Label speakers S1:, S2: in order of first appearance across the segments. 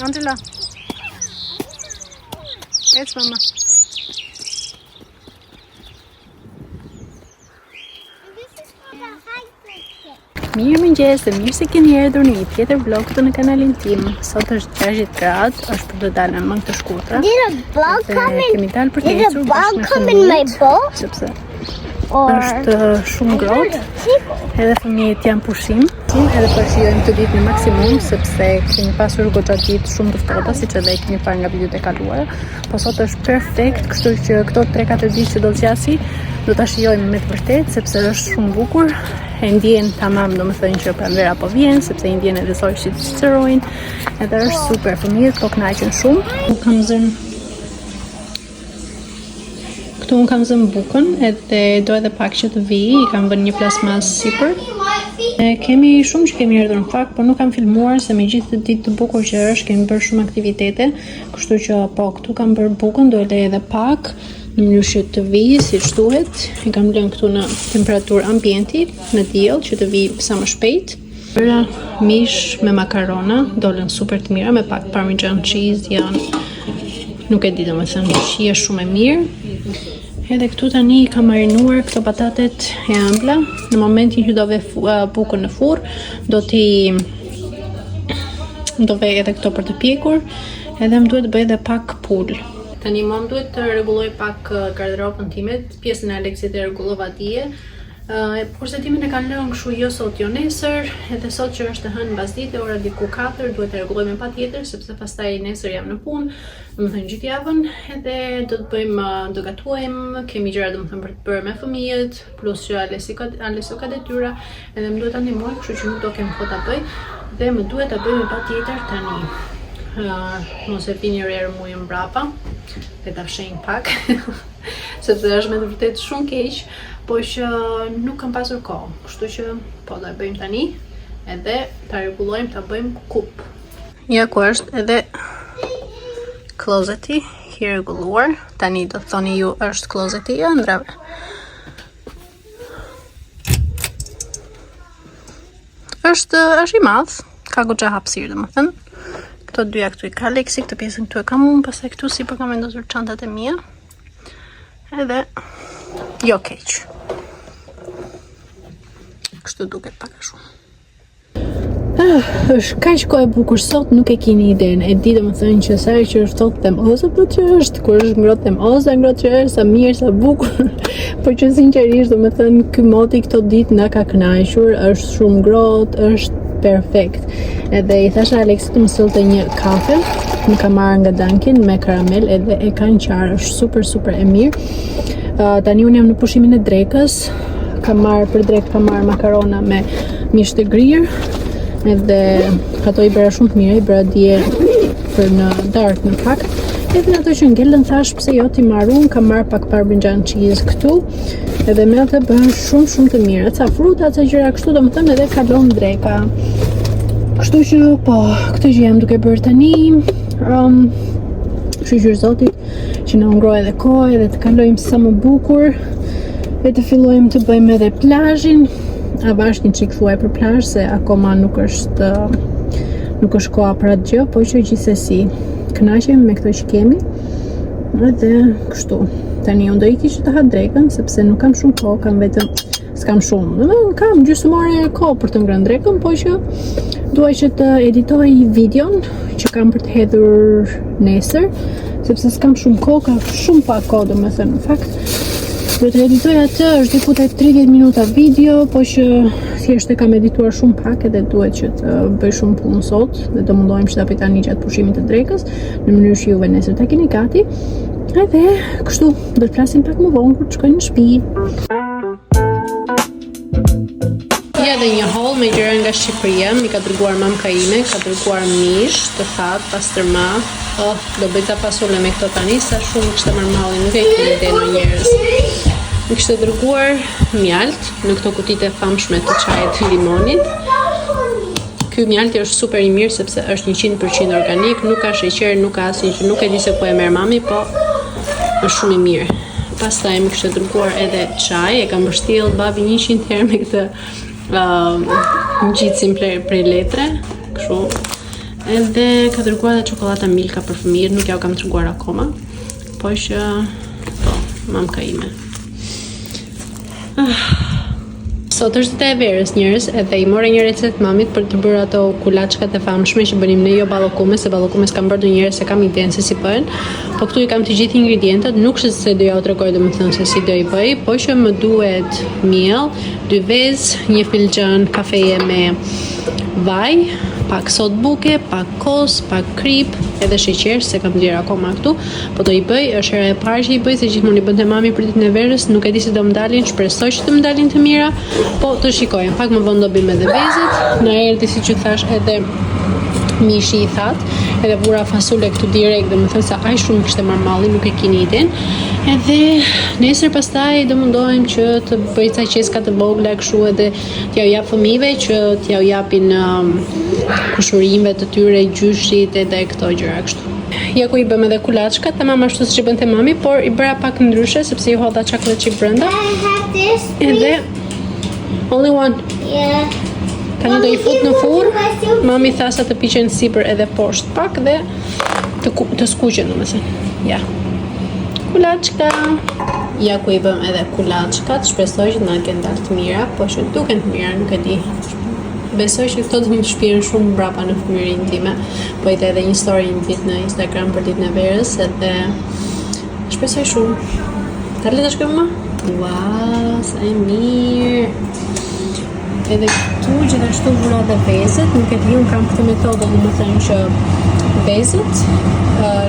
S1: Angela. Ec mama. Mirëmëngjes dhe mirë se keni erdhur në një tjetër vlog këtu në kanalin tim. Sot është 60 gradë, është për të dalë në mëngë të shkurtra.
S2: Did a bug come in?
S1: Kemi dalë për të
S2: Did a
S1: ecur
S2: bug
S1: bashkë me
S2: come in my
S1: fëmijët,
S2: bowl?
S1: sepse
S2: Or
S1: është shumë ngrohtë.
S2: tickle?
S1: Edhe fëmijët janë pushim, edhe po e shijojmë këtë ditë në maksimum sepse kemi pasur goxha ditë shumë të ftohta, siç edhe e keni parë nga videot e kaluara. Po sot është perfekt, kështu që këto 3-4 ditë që do zgjasi, do ta shijojmë me të vërtetë sepse është shumë bukur. E ndjen tamam, domethënë që pranvera po vjen, sepse i ndjen edhe zogjtë që cicërojnë, edhe është super, fëmijët po kënaqen shumë. Unë kam zënë Këtu unë kam zënë bukën edhe do edhe pak që të vijë, i kam vënë një plasmas sipër. E kemi shumë që kemi erdhur në fakt, por nuk kam filmuar se me gjithë këtë ditë të bukur që është, kemi bërë shumë aktivitete, kështu që po, këtu kam bërë bukën, do e lej edhe pak në mënyrë që të vijë siç duhet. E kam lënë këtu në temperaturë ambienti, në diell që të vijë sa më shpejt. Bëra mish me makarona, dolën super të mira me pak parmesan cheese, janë nuk e di domethënë, shije shumë e mirë. Edhe këtu tani i kam marinuar këto patatet e ëmbla. Në momentin që do ve bukën në furrë, do t'i do ve edhe këto për të pjekur, edhe më duhet të bëj edhe pak pulë. Tani mua më duhet të rregulloj pak garderobën time, pjesën e Aleksit e rregullova dje. Uh, kurse timin e kanë lënë kështu jo sot jo nesër, edhe sot që është e hënë mbasdite, ora diku 4, duhet të rregulloj me patjetër sepse pastaj nesër jam në punë, domethënë gjithë javën, edhe do të bëjmë, do gatuajmë, kemi gjëra domethënë për të bërë me fëmijët, plus që Alesi ka Alesio ka detyra, edhe më duhet ta ndihmoj, kështu që nuk do kem kohë ta bëj dhe më duhet ta bëj me patjetër tani. Uh, mos e vini re rrëmujën mbrapa, dhe ta fshejmë pak. sepse është me të vërtetë shumë keq, po që nuk kam pasur kohë. Kështu që po do e bëjmë tani edhe ta rregullojmë, ta bëjmë kup. Ja ku është edhe closeti i rregulluar. Tani do të thoni ju është closeti i ëndrave. Është është i madh, ka goxha hapësirë domethënë. Këto dyja këtu i ka Aleksi, këtë pjesën këtu e kam unë, pastaj këtu sipër kam vendosur çantat e mia. Edhe jo keq. Kështu duket pak a shumë. Ah, është kaq kohë e bukur sot, nuk e keni idenë. E di domethënë që sa herë që është ftohtë them o sa ftohtë që është, kur është ngrohtë them o sa ngrohtë që është, sa mirë, sa bukur. Po që sinqerisht domethënë ky moti këto ditë na ka kënaqur, është shumë ngrohtë, është perfekt. Edhe i thasha Aleksit të më sillte një kafe, më ka marrë nga Dunkin me karamel edhe e kanë qarë, është super super e mirë. Uh, tani unë jam në pushimin e drekës, kam marrë për drekë, kam marrë makarona me mish të grirë, edhe ato i bëra shumë të mira, i bëra dje për në darkë në fakt. Edhe ato që ngelën thash pse jo t'i marr unë, kam marrë pak parmesan cheese këtu, edhe me atë bëhen shumë shumë të mira. Ca fruta, ca gjëra kështu, domethënë edhe kalon dreka. Kështu që po, këtë gjë jam duke bërë tani. Um, shyqyr Zotit që na u ngroh edhe koha edhe të kalojmë sa më bukur e të fillojmë të bëjmë edhe plazhin. Avash një çik thuaj për plazh se akoma nuk është nuk është koha për atë gjë, po që gjithsesi kënaqemi me këto që kemi. Edhe kështu. Tani unë do iki që të ha drekën sepse nuk kam shumë kohë, kam vetëm s'kam shumë. Domethënë kam gjysmë ore kohë për të ngrënë drekën, po që dua që të editoj videon që kam për të hedhur nesër, sepse s'kam shumë kohë, kam shumë pak kohë domethënë në fakt. Do të editoj atë, është diku te 30 minuta video, po që thjesht e kam edituar shumë pak edhe duhet që të bëj shumë punë sot dhe do mundohem që ta bëj tani gjatë pushimit të drekës, në mënyrë që juve nesër ta keni gati. Edhe kështu do të flasim pak më vonë kur të shkoj në shtëpi. Ja dhe një haul me gjëra nga Shqipëria, mi ka dërguar mamka ime, ka dërguar mish të thatë, pastërma. Oh, do bëj ca fasule me këto tani, sa shumë kishte marrë malli, nuk e keni idenë o njerëz. Mi kishte dërguar mjalt në këto kutitë e famshme të çajit të limonit. Ky mjalti është super i mirë sepse është 100% organik, nuk ka sheqer, nuk ka asnjë gjë, nuk e di se ku e merr mami, po është shumë i mirë. Pastaj më kishte dërguar edhe çaj, e kam mbështjellë babi 100 herë me këtë uh, ngjitësin prej, prej letre, kështu. Edhe ka dërguar edhe çokollata Milka për fëmijët, nuk ja u kam treguar akoma. Po që po, mamka ime. Ah. Sot është dita e verës njerëz, edhe i mora një recetë mamit për të bërë ato kulaçkat e famshme që bënim ne jo ballokume, se ballokume s'kam bërë ndonjëherë se kam idenë se si bëhen. Po këtu i kam të gjithë ingredientët, nuk është se do ja u tregoj domethënë se si do i bëj, po që më duhet miell, dy vezë, një filxhan kafeje me vaj, pak sodë buke, pak kos, pak kripë, edhe sheqer, s'e kam nxjerrë akoma këtu, po do i bëj, është hera e parë që i bëj, se gjithmonë i bënte mami për ditën e verës, nuk e di si do më dalin, shpresoj që të më dalin të mira, po të shikojmë, pak më vonë do bëjmë edhe vezët, na erdhi siç ju thashë edhe mishi i thatë, edhe vura fasule këtu direkt, domethënë se aq shumë kishte marrë malli, nuk e kini idenë. Edhe nesër pastaj do mundohem që të bëj ca qeska të vogla kështu edhe t'jau jap fëmijëve që t'jau japin um, kushurinjve të tyre, gjyshit edhe këto gjëra kështu. Ja ku i bëmë edhe kulaçkat, tamam ashtu siç i bënte mami, por i bëra pak ndryshe sepse i hodha chocolate chip brenda. Edhe only one.
S2: Yeah.
S1: Tani do i fut në furrë. Mami tha sa të piqen sipër edhe poshtë pak dhe të, ku, të skuqen, domethënë. Ja. Kulaçka. Ja ku i bëm edhe kulaçkat, shpresoj që na kenë dalë të mira, po që duken të mira, nuk e di. Besoj që këto do më shpien shumë mbrapa në fëmijërinë time. Po i edhe një story një ditë në Instagram për ditën e verës edhe shpresoj shumë. Ta le të shkojmë më? Ua, sa e mirë. Edhe këtu gjithashtu vura dhe vezët, nuk e di, unë kam këtë metodë, domethënë që vezët, uh,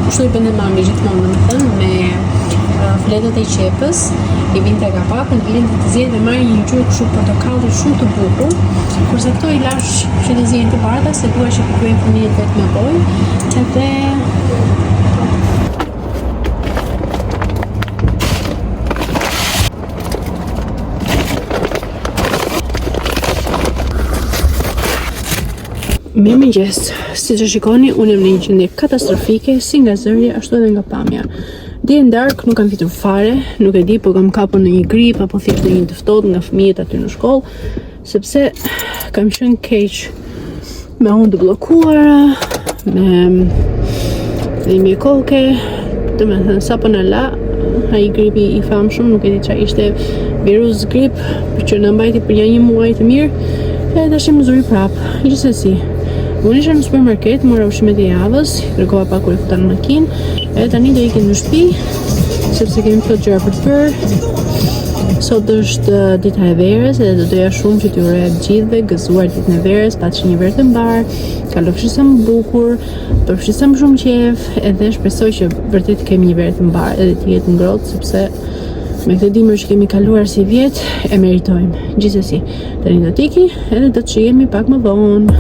S1: kështu i bënte mami gjithmonë, domethënë, me uh, fletët e qepës, i vinte kapakun, i linte të ziejnë dhe marrin një ngjyrë kështu portokalli shumë të bukur, kurse këto i lashë që të ziejnë të bardha, se dua që t'i bëjnë fëmijët vetë me bojë, edhe Mirëmëngjes, siç e shikoni, unë jam në një gjendje katastrofike, si nga zëri, ashtu edhe nga pamja. Dje në darkë nuk kam fjetur fare, nuk e di, po kam kapur ndonjë grip, apo thjesht ndonjë të ftohtë nga fëmijët aty në shkollë, sepse kam qenë keq me hundë të bllokuara, me dhimbje koke, domethënë sapo na la ai gripi i famshëm, nuk e di ça ishte virus grip, që na mbajti për një një muaj të mirë, e tash më zuri prap. Gjithsesi, unë isha në supermarket, mora ushqimet e javës, tregova pak kur i futa në makinë, edhe tani do ikim në shtëpi, sepse kemi plot gjëra për të bërë. Sot është uh, dita e verës edhe do doja shumë që t'ju uroja të gjithëve gëzuar ditën e verës, paçi një verë të mbarë, kalofshi sa më bukur, bëfshi sa më shumë qejf, edhe shpresoj që vërtet të kemi një verë të mbarë edhe të jetë ngrohtë sepse me këtë dimër që kemi kaluar sivjet e meritojmë. Gjithsesi, tani do t'iki edhe do të shihemi pak më vonë.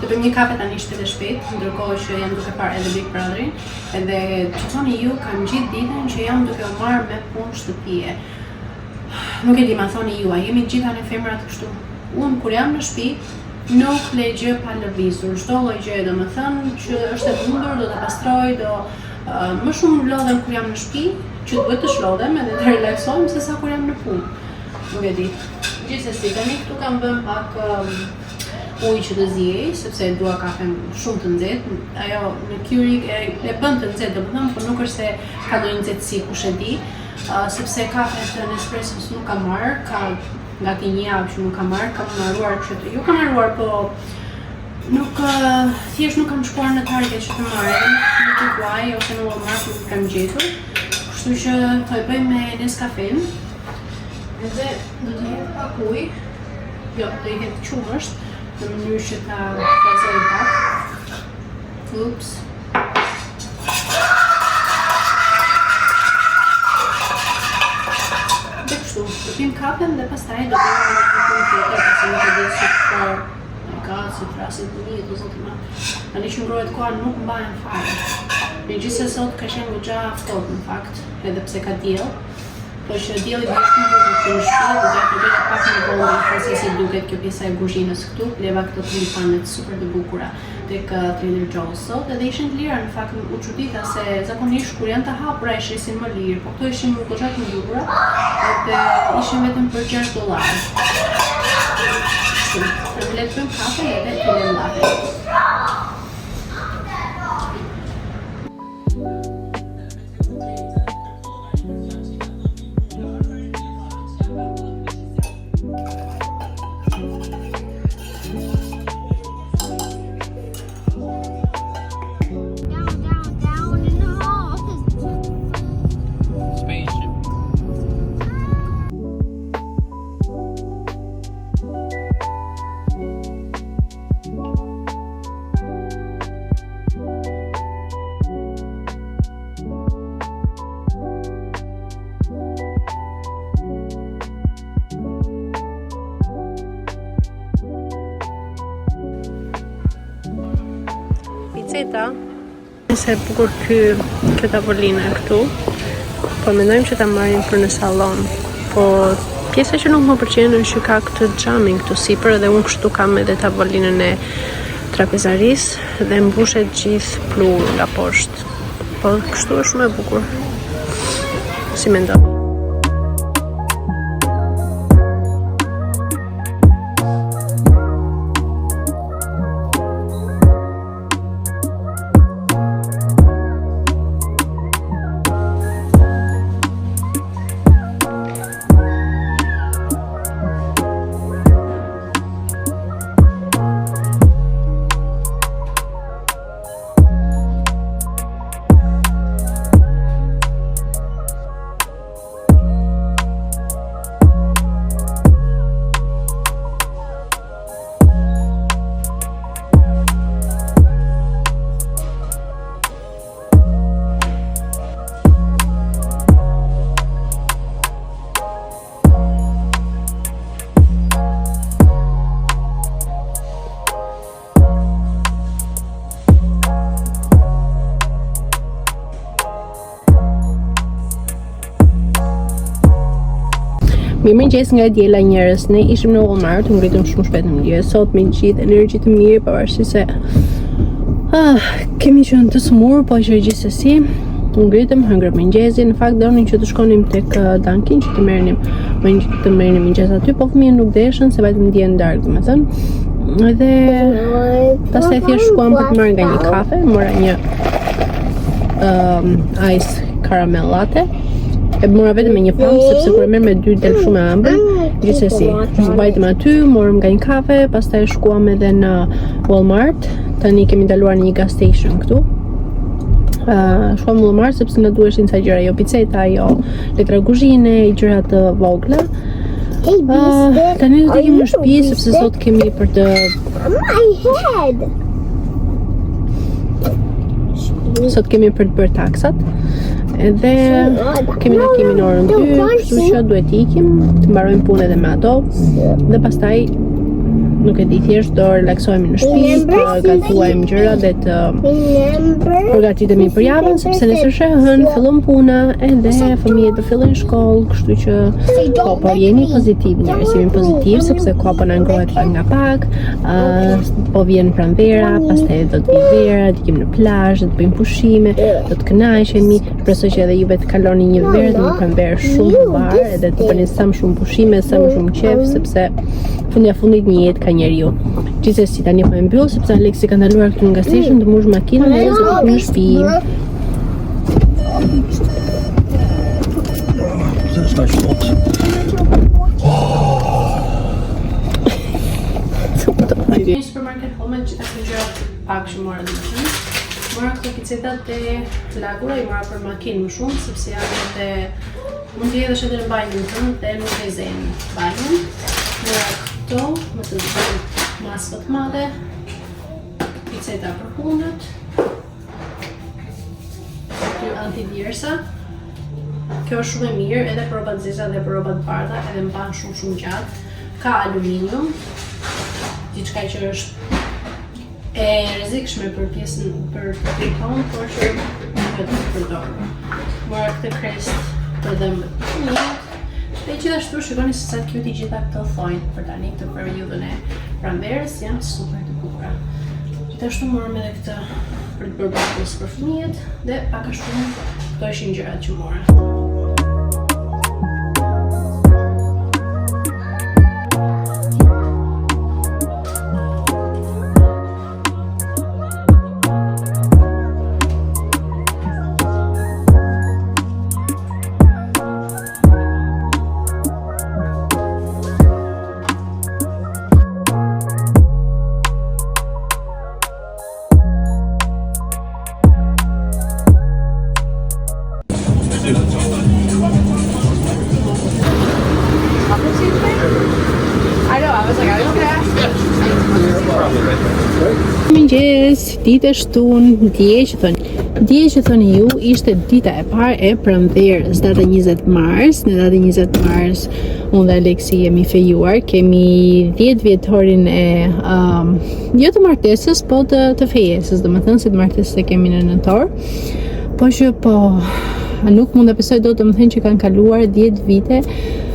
S1: Do bëjmë një kafe tani shpejt e shpejt, ndërkohë që jam duke parë edhe Big Brotherin, edhe që thoni ju kam gjithë ditën që jam duke u marrë me punë shtëpie. Nuk e di, ma thoni ju, a jemi të gjitha ne femrat kështu? Unë kur jam në shtëpi, nuk le gjë pa lëvizur, çdo lloj gjëje, domethënë që është e mundur, do ta pastroj, do uh, më shumë lodhem kur jam në shtëpi, që të bëj të shlodhem edhe të relaksohem se sa kur jam në punë. Nuk e di. Gjithsesi, tani këtu kam vënë pak um, ujë që të ziej, sepse e dua kafen shumë të nxehtë. Ajo në Keurig e, e bën të nxehtë, domethënë, por nuk është se ka ndonjë nxehtësi kush e di, uh, sepse kafe të Nespressos nuk kam marrë, ka gati një javë që nuk kam marrë, kam harruar që të, jo kam harruar, po nuk uh, thjesht nuk kam shkuar në Target që të marrë, edhe në Kikuaj ose në Walmart nuk kam gjetur. Kështu që po e bëj me Nescafe. Edhe do t'i hedh pak ujë, jo, do i hedh qumësht, në mënyrë që ta trazoj pak. Ups. Dhe kështu, do pim kafen dhe pastaj do bëjmë edhe një punë tjetër, pasi nuk e di se çfarë. My God, si thërrasin fëmijët, o zoti ma. Tani që ngrohet koha nuk mbahen fare. Megjithëse sot ka qenë goxha ftohtë në fakt, edhe pse ka diell. Po që dielli bie shumë bukur këtu në shtëpi, do të të pak më vonë do të se si duket kjo pjesa e kuzhinës këtu. Bleva këto tulipanet super të bukura tek Trader Joe's sot edhe ishin të lira në fakt u çudita se zakonisht kur janë të hapura i shesin më lirë, po këto ishin goxha të mbyllura edhe ishin vetëm për 6 dollar. Kështu, le të bëjmë kafe edhe të lëmë llafet.
S2: Down, down, down in the hall.
S3: Spaceship.
S1: Piceta. Sa e bukur ky kjo tavolina këtu. Po mendojmë që ta marrim për në sallon. Po pjesa që nuk më pëlqen është që ka këtë xhamin këtu sipër dhe unë kështu kam edhe tavolinën e trapezarisë dhe mbushet gjithë pluhur nga poshtë. Po kështu është shumë e bukur. Si mendon? Mirëmëngjes nga e diela njerëz. Ne ishim në Walmart, u ngritëm shumë shpejt në mëngjes. Sot me gjithë energji të mirë, pavarësisht se ah, kemi qenë të sëmurë, po që gjithsesi u ngritëm, hëngrëm mëngjesin. Në fakt donim që të shkonim tek uh, Dunkin që të merrnim të merrnim mëngjes aty, po fëmijët nuk deshën se vajtëm dje në darkë, domethënë. Edhe pastaj thjesht shkuam për të marrë nga një kafe, mora një um, ice caramel latte. E mora vetëm me një pump sepse kur e merr me dy del shumë e ëmbël. Gjithsesi, vajtëm aty, morëm nga një kafe, pastaj shkuam edhe në Walmart. Tani kemi ndaluar në një gas station këtu. Uh, shkuam në Walmart sepse na duheshin ca gjëra, jo piceta, jo letra kuzhine, gjëra të vogla.
S2: Hey,
S1: Uh, tani do të ikim në shtëpi sepse sot kemi për të
S2: My head.
S1: Sot kemi për të bërë taksat. Edhe kemi takimin në orën 2, kështu që duhet të ikim, të mbarojmë punën edhe me ato dhe pastaj nuk e di thjesht do relaksohemi në shtëpi, të gatuajmë gjëra dhe të
S2: Remember?
S1: përgatitemi për javën sepse nesër është e hënë, fillon puna edhe fëmijët do fillojnë shkollë, kështu që po po jemi pozitiv njerëz, jemi pozitiv sepse koha po na ngrohet pak nga pak, uh, po vjen pranvera, pastaj do të vijë vera, të ikim në plazh, do të bëjmë pushime, do të kënaqemi. Shpresoj që edhe juve të kaloni një verë dhe një pranverë shumë të mbarë edhe të bëni sa më shumë pushime, sa më shumë qejf, sepse fundja fundit një jetë ka njeriu. Gjithsesi tani po e mbyll sepse Aleksi ka ndaluar këtu në gas station të mbush makinën dhe do të ikim në shtëpi.
S3: Pse është aq ftohtë?
S1: Në supermarket home gjitha këto gjëra pak që mora domethënë. Mora këto picetat e lagura, i mora për makinë më shumë, sepse janë edhe mund t'i hedhësh edhe në banjë, domethënë, dhe nuk e zënë banjën. Mora këto, më të masë më të madhe, piceta për hundët, dy antidjersa. Kjo është shumë e mirë edhe për rrobat zeza dhe për rrobat bardha, edhe mban shumë shumë gjatë. Ka aluminium, diçka që është e rrezikshme për pjesën për trupin tonë, por që duhet të përdorur. Mora këtë krest për dhëmbët të fëmijët. Dhe gjithashtu shikoni se sa cute i gjitha këto thonjtë për tani këtë periudhën e pranverës janë super të bukura. Gjithashtu morëm edhe këtë për të bërë bubbles për fëmijët dhe pak a shumë këto ishin gjërat që mora.
S3: I know. I was like, I was gonna ask.
S1: Mëngjes, ditë e shtunë, dje që thoni. Dje që thoni ju ishte dita e parë e pranverës, data 20 mars. Në datën 20 mars unë dhe Aleksi jemi fejuar, kemi 10 vjetorin e um, jo të martesës, po të, të fejesës, domethënë se të martesës e kemi në nëntor. Po që po nuk mund ta besoj dot domethënë që kanë kaluar 10 vite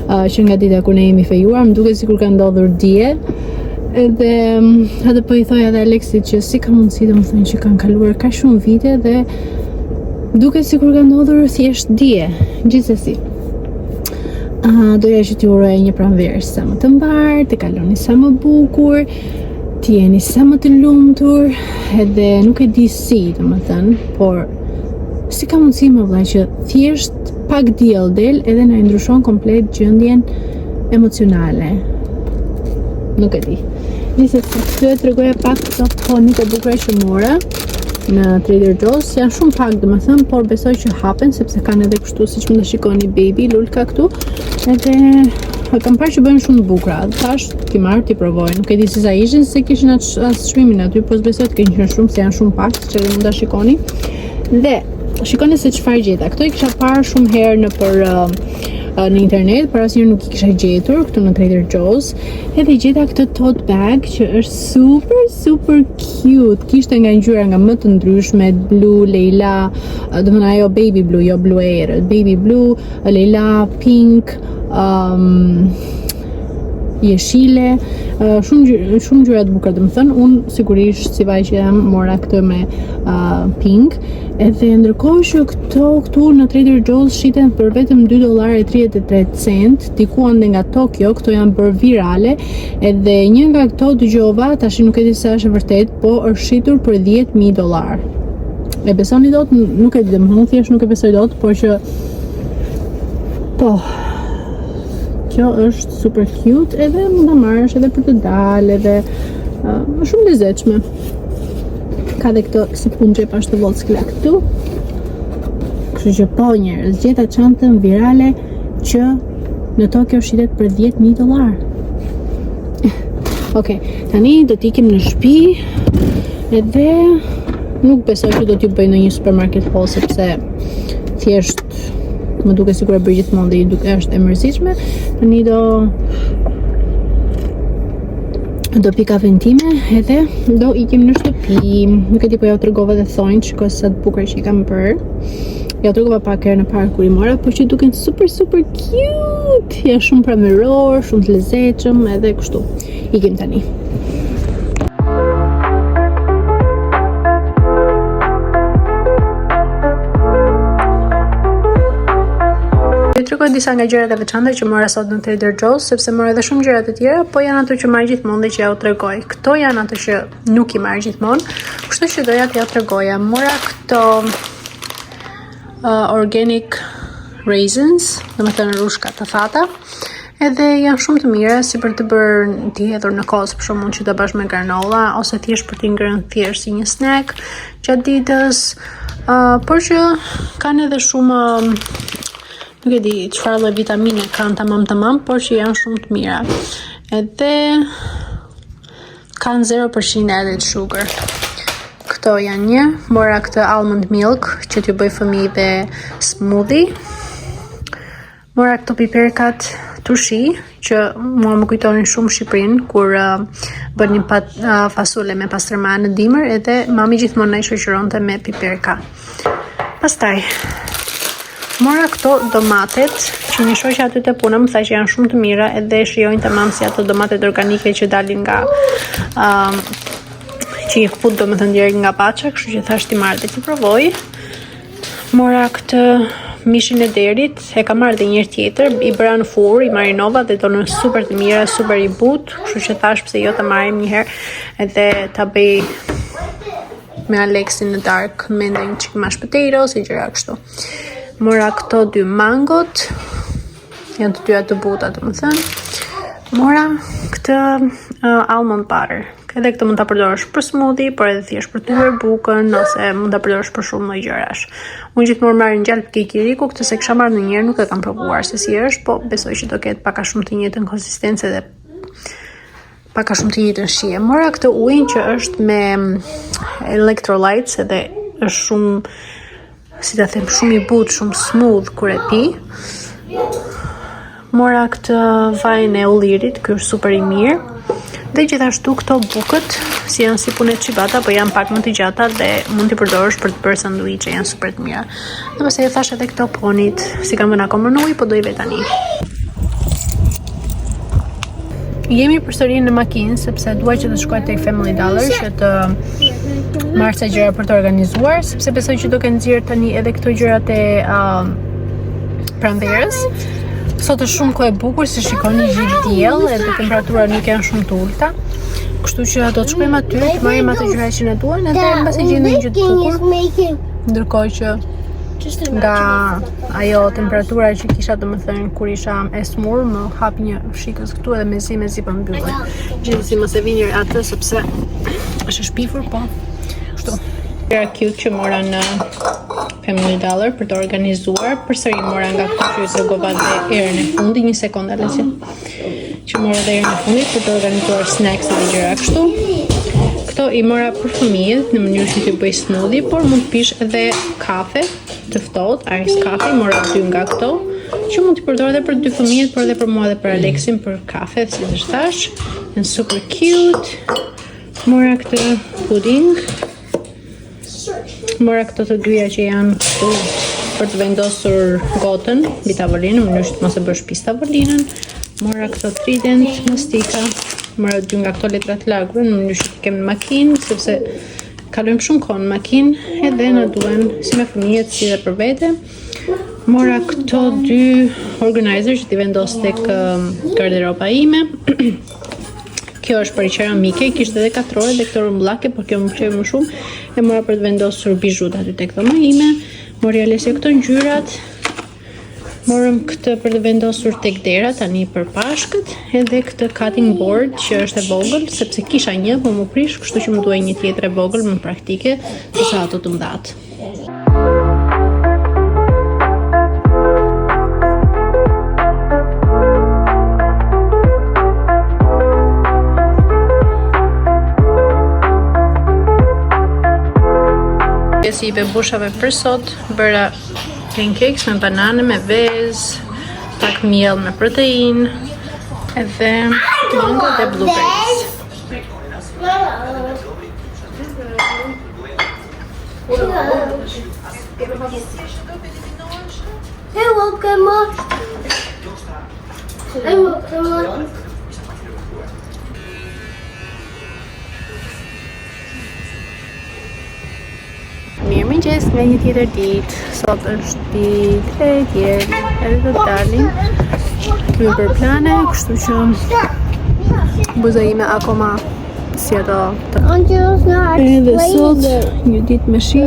S1: uh, që nga dita kur ne jemi fejuar, më duket sikur ka ndodhur dje. Edhe mm, edhe po i thoja edhe Aleksit që si ka mundësi domethënë që kanë kaluar kaq shumë vite dhe duket sikur ka ndodhur thjesht dje. Gjithsesi. Uh, doja që t'ju uroj një pranverë sa më të mbarë, të kaloni sa më bukur, të jeni sa më të lumtur, edhe nuk e di si, domethënë, por si ka mundësi më vlla që thjesht pak diell del edhe na e ndryshon komplet gjendjen emocionale. Nuk e di. Gjithsesi, do të tregoja pak këto ponitë e bukura që mora në Trader Joe's. Janë shumë pak, domethënë, por besoj që hapen sepse kanë edhe kështu siç mund të shikoni baby lulka këtu. Edhe e kam parë që bëhen shumë të bukura. Thash t'i marr t'i provoj. Nuk e di se sa ishin, se kishin atë as çmimin aty, po s'besoj të kenë qenë shumë, se janë shumë pak, siç edhe mund ta shikoni. Dhe shikoni se çfarë gjeta. Këto i kisha parë shumë herë në për uh, në internet, por asnjëherë nuk i kisha gjetur këtu në Trader Joe's. Edhe gjeta këtë tote bag që është super super cute. Kishte nga ngjyra nga më të ndryshme, blu, lejla, do të thënë ajo baby blue, jo blu e errët, baby blue, lejla, pink, um, jeshile, uh, shumë ngjyra, shumë ngjyra të bukura, domethënë unë sigurisht si vajzë që jam mora këtë me uh, pink. Edhe ndërkohë që këto këtu në Trader Joe's shiten për vetëm 2 dollar e 33 cent, diku ande nga Tokyo, këto janë bërë virale, edhe një nga këto dëgjova, tash nuk e di sa është e vërtet, po është shitur për 10.000 dollar. E besoni dot? Nuk e di, domethënë unë thjesht nuk e besoj dot, por që po kjo është super cute edhe mund ta marrësh edhe për të dalë edhe uh, është shumë lezetshme. Ka dhe këto si punë xhepash të vockla këtu. Kështu që po njerëz, gjeta çantën virale që në Tokyo shitet për 10.000 dollar. Okej, tani do t'ikim në shtëpi edhe nuk besoj që do t'ju bëj ndonjë supermarket haul sepse thjesht më duket sikur e bëj gjithmonë dhe i duke është e mërzitshme. Tani do do pi kafen time edhe do ikim në shtëpi. Nuk e di po ja u tregova dhe thonjtë, shiko sa të bukur që i kam bërë. Ja u tregova pak herën e parë kur i mora, por që duken super super cute. Janë shumë pranveror, shumë të lezetshëm edhe kështu. Ikim tani. Ju tregoj disa nga gjërat e veçanta që mora sot në Trader Joe's, sepse mora edhe shumë gjëra të tjera, po janë ato që marr gjithmonë dhe që ja u tregoj. Këto janë ato që nuk i marr gjithmonë, kështu që doja t'ja u tregoja. Mora këto uh, organic raisins, domethënë rrushka të thata. Edhe janë shumë të mira si për të bërë t'i hedhur në kos, për shembull që ta bësh me granola ose thjesht për t'i ngrënë thjesht si një snack gjatë ditës. Uh, por që kanë edhe shumë nuk e di çfarë lloj vitamine kanë tamam tamam, por që janë shumë të mira. Edhe kanë 0% added sugar. Këto janë një, mora këtë almond milk që t'ju bëj fëmijëve smoothie. Mora këto piperkat turshi që mua më kujtonin shumë Shqipërinë kur uh, bënim pat, uh, fasule me pastërma në dimër edhe mami gjithmonë na i shoqëronte me piperka. Pastaj mora këto domatet që një shoqe aty te puna më tha që janë shumë të mira edhe shijojnë tamam si ato domatet organike që dalin nga um, që i këput domethënë direkt nga paça, kështu që thash t'i marr dhe t'i provoj. Mora këtë mishin e derit, e kam marrë dhe një herë tjetër, i bëra në furrë, i marinova dhe dolën super të mira, super i butë, kështu që thash pse jo ta marrim një herë edhe ta bëj me Aleksin në darkë me ndonjë çik mashed potato ose gjëra kështu. Mora këto dy mangot, janë të dyja të buta, domethënë. Mora këtë uh, almond butter. Edhe këtë mund ta përdorësh për smoothie, por edhe thjesht për të thyer bukën ose mund ta përdorësh për shumë lloj gjërash. Unë gjithmonë marr në gjalpë kikiriku, këtë s'e kisha marrë ndonjëherë, nuk e kam provuar se si është, po besoj që do ketë pak a shumë të njëjtën konsistencë dhe pak a shumë të njëjtën shije. Mora këtë ujin që është me electrolytes edhe është shumë si ta them, shumë i butë, shumë smooth kur e pi. Mora këtë vajin e ullirit, ky është super i mirë. Dhe gjithashtu këto bukët, si janë si punë ciabatta, po janë pak më të gjata dhe mund t'i përdorësh për të bërë sanduiçe, janë super të mira. Dhe pastaj e thash edhe këto ponit, s'i kam vënë akoma në ujë, po do i vë tani. Jemi përsëri në makinë sepse dua që të shkoj tek Family Dollar që të marr ca gjëra për të organizuar, sepse besoj që do kenë nxjerrë tani edhe këto gjërat e uh, pranverës. Sot është shumë kohë e bukur, si shikoni gjithë diell, edhe temperaturat nuk janë shumë të ulëta. Kështu që do të shkojmë aty, të marrim ato gjëra që na duhen, edhe mbase gjejmë një gjë të bukur. Ndërkohë që nga ajo temperatura që kisha domethënë kur isha e smur më hap një fshikëz këtu edhe mezi mezi po mbyllet. Gjithsesi mos e vini atë sepse është e shpifur, po. Kështu. Gjëra cute që mora në Family Dollar për të organizuar, përsëri mora nga këto që ju tregova dhe herën e fundit, një sekondë Alesja. Që mora dhe herën e fundit për të organizuar snacks dhe gjëra kështu. Këto i mora për fëmijët në mënyrë që t'i bëj smoothie, por mund të pish edhe kafe të ftohtë, ice coffee, mora dy nga këto, që mund t'i përdor edhe për dy fëmijët, por edhe për mua dhe për Aleksin për kafe, si të thash. Janë super cute. Mora këtë puding. Mora këto të dyja që janë këtu për të vendosur gotën mbi tavolinë, në mënyrë që të mos e bësh pis tavolinën. Mora këto trident mastika, mora dy nga këto letra të lagura në mënyrë që t'i kem në makinë, sepse kalojmë shumë kohë në makinë edhe na duhen si me fëmijët si edhe për vete. Mora këto dy organizer që t'i vendos tek um, garderoba ime. Kjo është për qeramike, kishte edhe katrore dhe këto rrumbullake, por kjo më pëlqeu më shumë. E mora për të vendosur bizhut aty tek dhoma ime. Mori Alesja këto ngjyrat. Morëm këtë për të vendosur tek dera tani për Pashkët, edhe këtë cutting board që është e vogël, sepse kisha një, po m'u prish, kështu që më duhej një tjetër e vogël, më praktike, se sa ato të mëdhatë. Si i bebushave për sot, bëra pancakes me banane, me vezë, pak miell me protein, edhe mango dhe blueberries.
S2: Hello, Grandma. Hello, Grandma.
S1: Mirëmëngjes nga një tjetër ditë. Sot është ditë e diel, edhe do të dalim. Kemi bërë plane, kështu që buza ime akoma si ato të... Edhe sot një ditë me shi.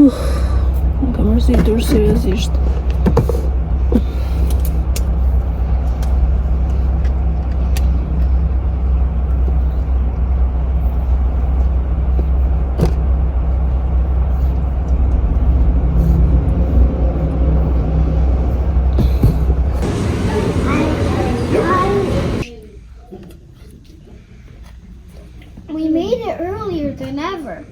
S1: Uf, më ka mërzitur seriozisht.
S2: We made it earlier than ever.